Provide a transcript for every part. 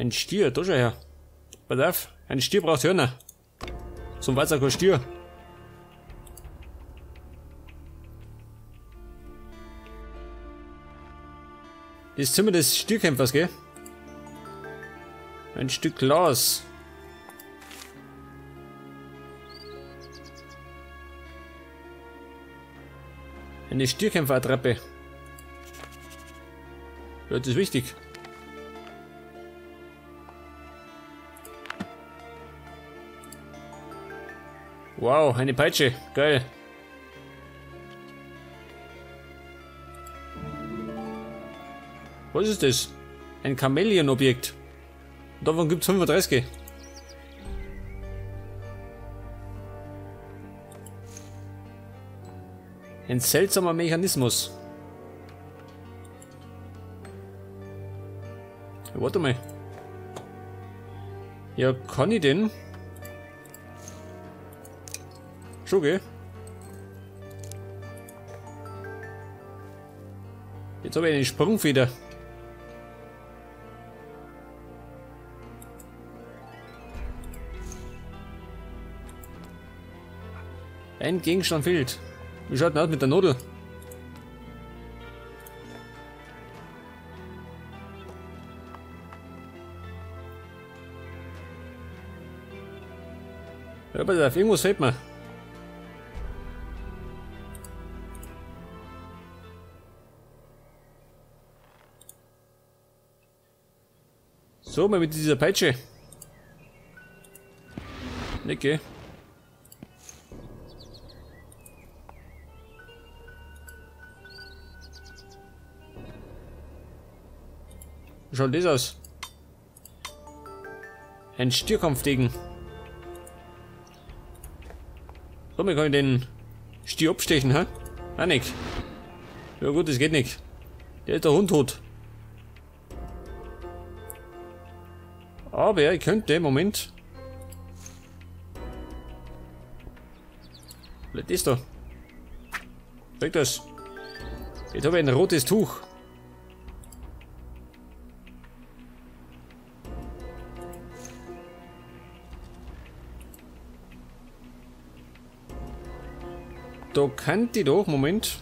Ein Stier, da schau her. Pass auf, ein Stier braucht Hörner. Zum Wasser kein Stier. Das Zimmer des Stierkämpfers, gell? Ein Stück Glas. Eine Stierkämpferattrappe. Ja, das ist wichtig. Wow, eine Peitsche. Geil. Was ist das? Ein Chamäleon-Objekt. Davon gibt's 35. Ein seltsamer Mechanismus. Ja, warte mal. Ja, kann ich denn? Schon, gell? Jetzt habe ich eine Sprungfeder. Ein Gegenstand fehlt. Wie schaut denn aus mit der Nudel? Ja, pass auf, irgendwas fehlt mir. So, mal mit dieser Peitsche. Okay. Wie schaut das aus? Ein Stierkampfdegen. So, wir können den Stier abstechen, hä? Ah, nicht. Ja gut, das geht nicht. Der ist der Hund tot. Aber ich könnte, Moment. Vielleicht ist da. Weg das. Jetzt habe ich ein rotes Tuch. Da kann die doch, Moment,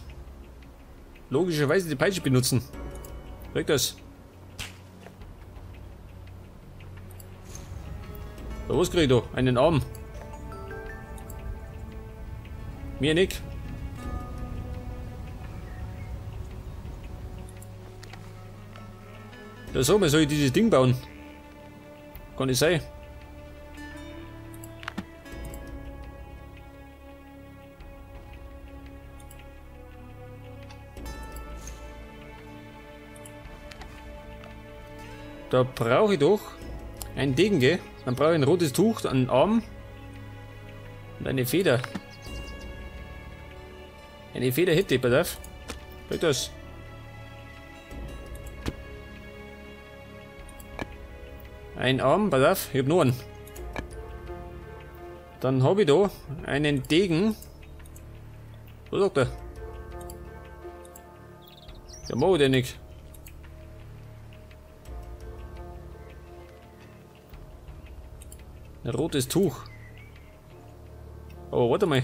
logischerweise die Peitsche benutzen. Weg das. Da, was krieg ich da? Einen Arm. Mir nicht. Ja, so, mir soll ich dieses Ding bauen. Kann nicht sein. Da brauche ich doch ein Degen, gell? Dann brauche ich ein rotes Tuch, einen Arm und eine Feder. Eine Feder hätte ich, pass auf. Weg das. Ein Arm, pass auf, ich hab nur einen. Dann habe ich da einen Degen. Was sagt er? Ja, mach ich den nicht. Ein rotes Tuch. Oh, warte mal.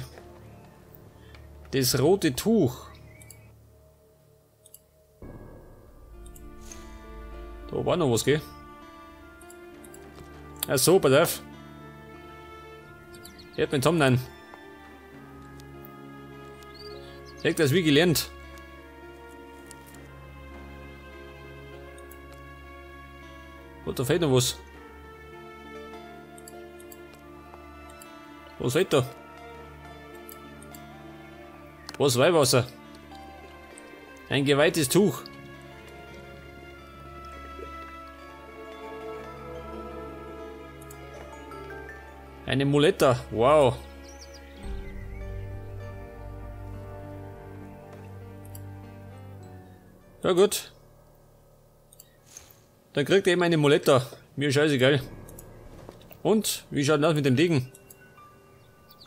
Das rote Tuch. Da war noch was, gell? Ach so, pass auf. Ich hab den Tom dann. Ich hab das wie gelernt. Oh, da fehlt noch was. Was fehlt da? Was Weihwasser? Ein geweihtes Tuch. Eine Muletta. Wow. Ja gut. Dann kriegt er eben eine Muletta. Mir scheißegal. Und? Wie schaut denn das mit dem Degen?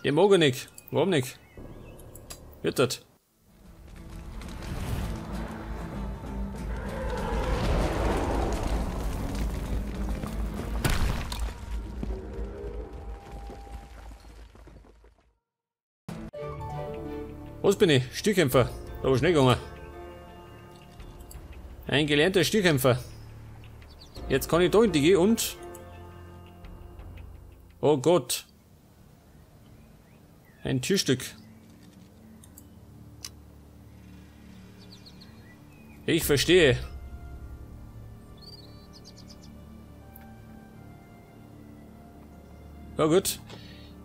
Den mag ich nicht. Warum nicht? Wird das? Was bin ich? Stierkämpfer. Da war schnell gegangen. Ein gelernter Stierkämpfer. Jetzt kann ich da in die gehen und... Oh Gott. Ein Türstück. Ich verstehe. Ja gut.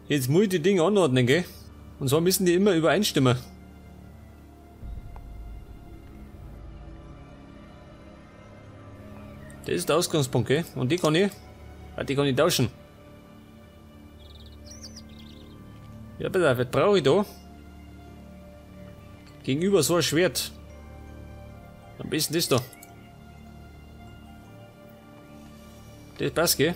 Jetzt muss ich die Dinge anordnen, gell? Und zwar müssen die immer übereinstimmen. Das ist der Ausgangspunkt, gell? Und die kann ich... Ah, die kann ich tauschen. Ja, pass auf, was brauche ich da? Gegenüber so ein Schwert. Am besten das da. Das passt, gell?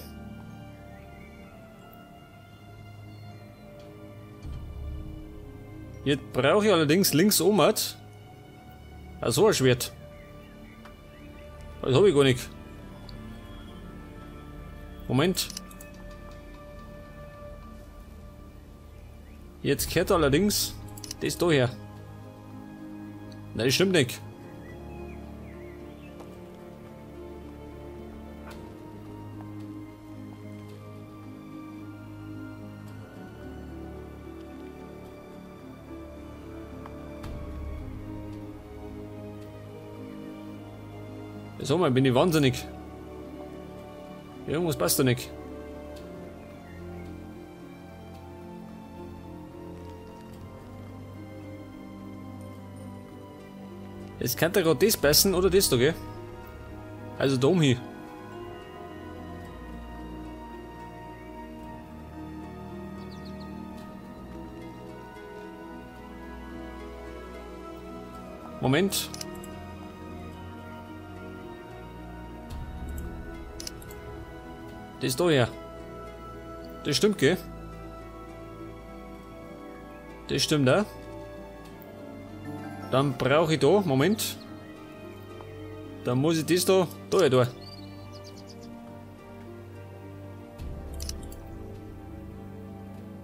Jetzt brauche ich allerdings links oben halt so ein Schwert. Das habe ich gar nicht. Moment. Jetzt kehrt allerdings das da her. Nein, das stimmt nicht. So, mal bin ich wahnsinnig. Irgendwas passt da nicht. Es kann da gerade das passen oder das da, gell? Also da oben hier. Moment. Das da her. Das stimmt, gell? Das stimmt auch. Dann brauche ich da, Moment. Dann muss ich das da, da her da.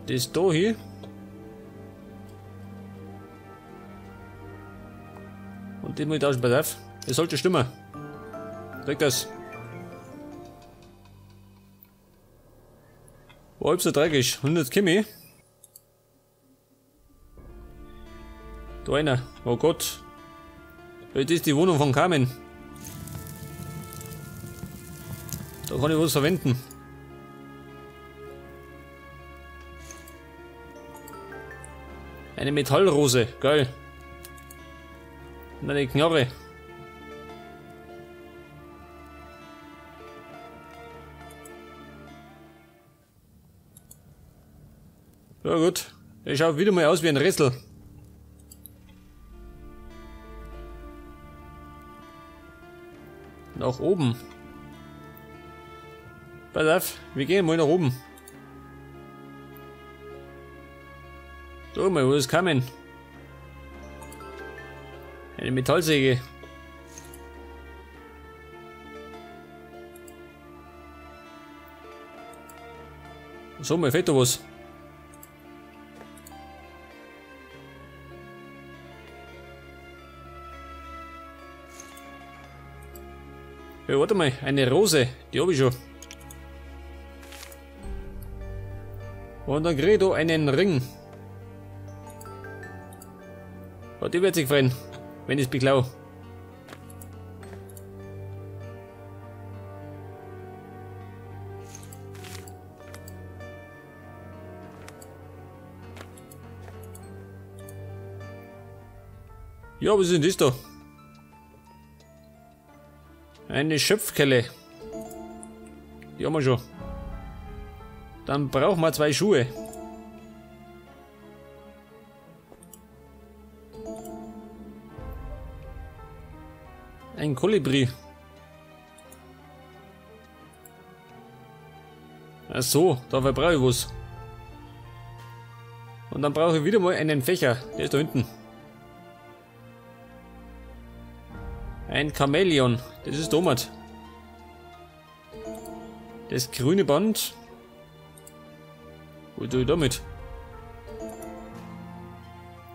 Das da hier. Und den muss ich tauschen, pass auf. Das sollte stimmen. Krieg das. War halb so tragisch. 100 Kimi. Da einer. Oh Gott. Das ist die Wohnung von Carmen. Da kann ich was verwenden. Eine Metallrose. Geil. Und eine Knarre. Ja gut, das schaut wieder mal aus wie ein Rätsel. Nach oben. Pass auf, wir gehen mal nach oben. So mal, wo ist Carmen? Eine Metallsäge. So, mir fehlt da was. Ja, warte mal, eine Rose, die habe ich schon. Und dann kriege ich da einen Ring. Oh, die wird sich freuen, wenn ich es beklau. Ja, was ist denn das da? Eine Schöpfkelle. Die haben wir schon. Dann brauchen wir 2 Schuhe. Ein Kolibri. Ach so, dafür brauche ich was. Und dann brauche ich wieder mal einen Fächer. Der ist da hinten. Ein Chamäleon. Das ist Domat. Das grüne Band. Wo tue ich damit?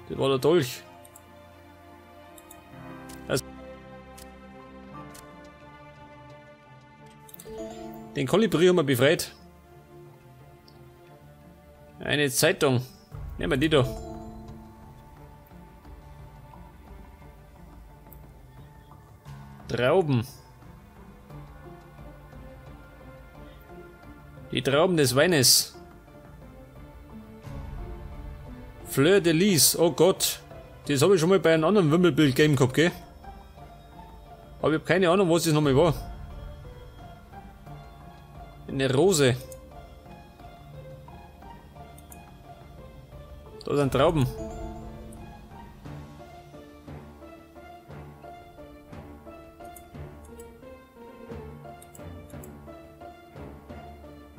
Das war der Dolch. Also den Kolibri haben wir befreit. Eine Zeitung. Nehmen wir die da. Trauben. Die Trauben des Weines. Fleur de Lis, oh Gott. Das habe ich schon mal bei einem anderen Wimmelbild-Game gehabt, gell? Aber ich habe keine Ahnung, was das nochmal war. Eine Rose. Da sind Trauben.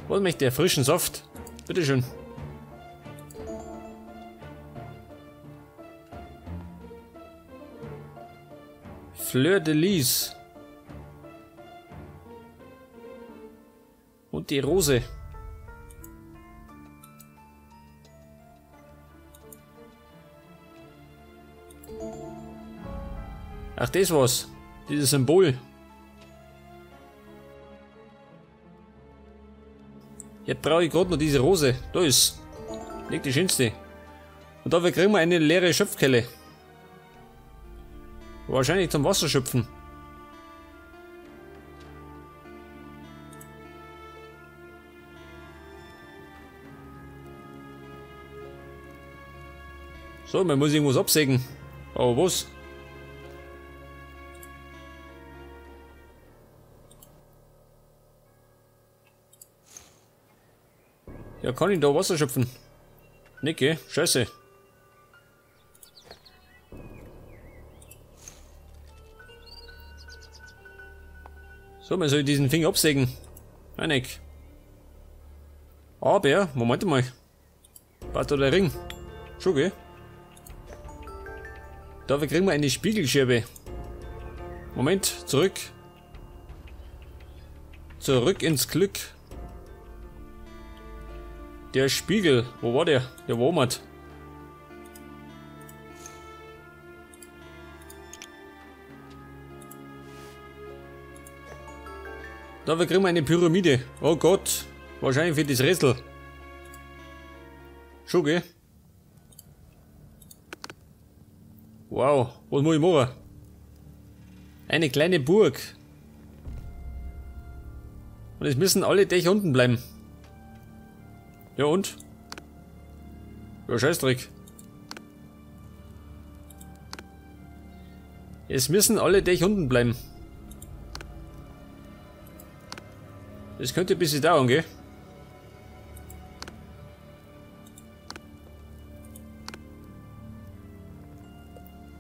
Was möchte der? Frischen Saft. Bitteschön. Fleur de Lis. Und die Rose. Ach, das war's. Dieses Symbol. Jetzt brauche ich gerade noch diese Rose. Da ist. Liegt die schönste. Und dafür kriegen wir eine leere Schöpfkelle. Wahrscheinlich zum Wasserschöpfen. So, man muss irgendwas absägen. Aber was? Ja, kann ich da Wasser schöpfen? Nicht, gell? Scheiße. So, man soll diesen Finger absägen. Einig. Aber, Moment mal. Passt da der Ring? Schon, gell? Dafür kriegen wir eine Spiegelscherbe. Moment, zurück. Zurück ins Glück. Der Spiegel, wo war der? Der wurmert. Dafür kriegen wir eine Pyramide. Oh Gott, wahrscheinlich für das Rätsel. Schon, gell? Wow, was muss ich machen? Eine kleine Burg. Und es müssen alle Dächer unten bleiben. Ja und? Ja, Scheißdreck. Es müssen alle Dächer unten bleiben. Das könnte ein bisschen dauern, gell?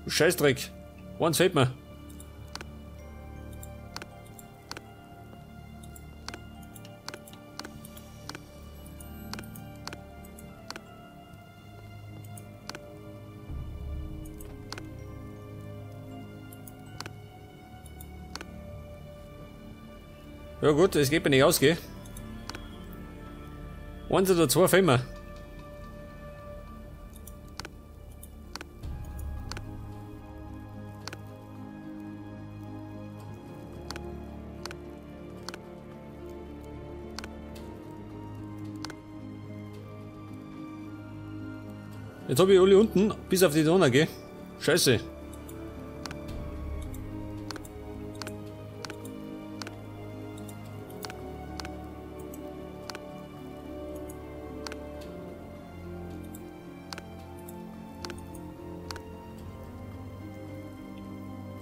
Scheißdreck. Eins fehlt mir. Ja gut, es geht mir nicht aus, gell? Eins oder zwei fehlen mir. Jetzt hab ich alle unten, bis auf die Donner, gell? Scheiße.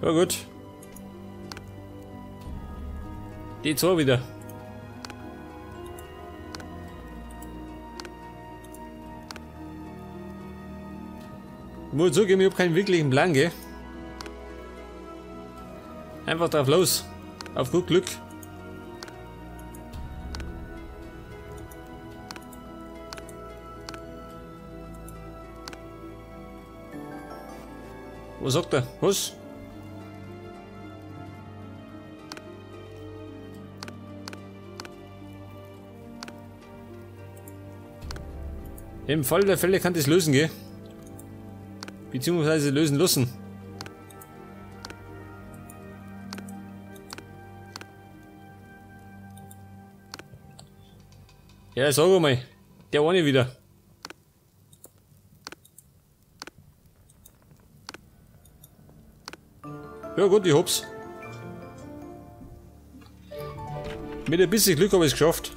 Ja gut. Die zwei wieder. Ich muss zugeben, ich habe keinen wirklichen Plan, gell? Einfach drauf los. Auf gut Glück. Was sagt er? Was? Im Fall der Fälle kann das lösen, gell? Beziehungsweise lösen lassen. Ja, sag einmal. Der eine wieder. Ja gut, ich hab's. Mit ein bisschen Glück habe ich es geschafft.